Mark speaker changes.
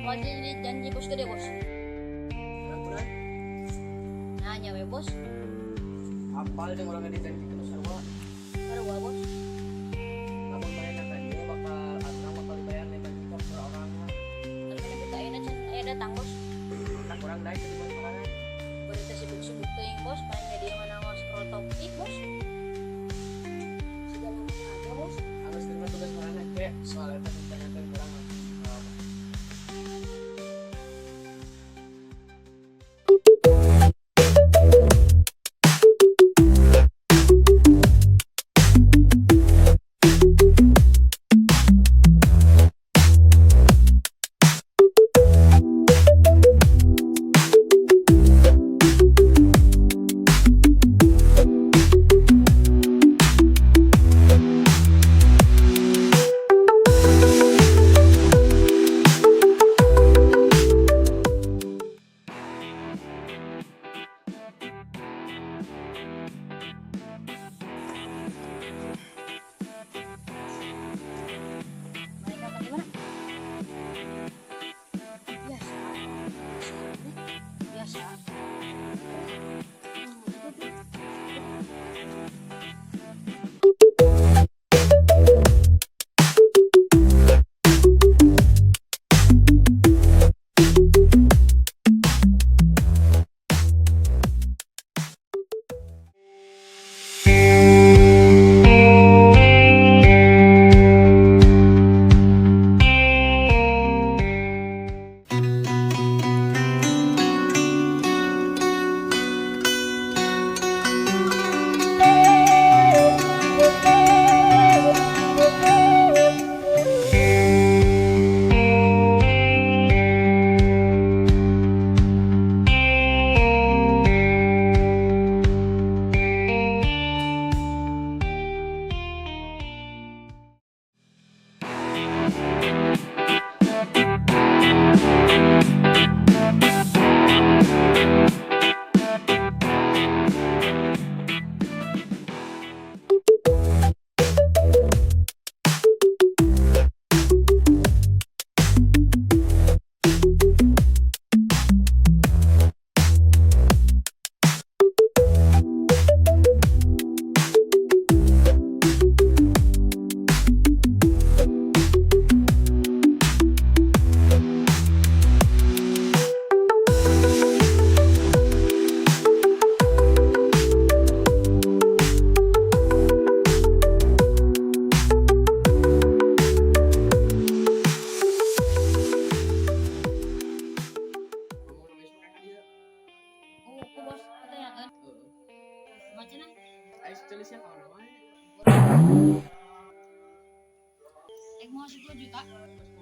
Speaker 1: Apa jadi janji bos gede, bos?
Speaker 2: Kurang.
Speaker 1: Nanya we, bos.
Speaker 2: Apal jeung urang dijanjikeun nu sarua.
Speaker 1: Sarua, bos.
Speaker 2: Lamun manehna ka dieu bakal urang bakal dibayar 5 juta per orang mah.
Speaker 1: Tapi nepi ka ayeuna can aya datang, bos.
Speaker 2: Nah, kurang daek di bos sorangan.
Speaker 1: Bari teh sibuk-sibuk teuing, bos, paling di dieu mana scroll topik, bos. Segala macam aja, bos.
Speaker 2: Geus terima tugas sorangan ke soal eta ditanyakeun kurang.
Speaker 1: Mereka apa gimana? Biasa. Biasa.
Speaker 2: Ngomong besok ka dieu.
Speaker 1: Oh, ku bos pertanyakan.
Speaker 2: Heeh.
Speaker 1: Baca nah.
Speaker 2: Ayo tulis ya ka urang wae.
Speaker 1: Mau 10 juta.
Speaker 2: 10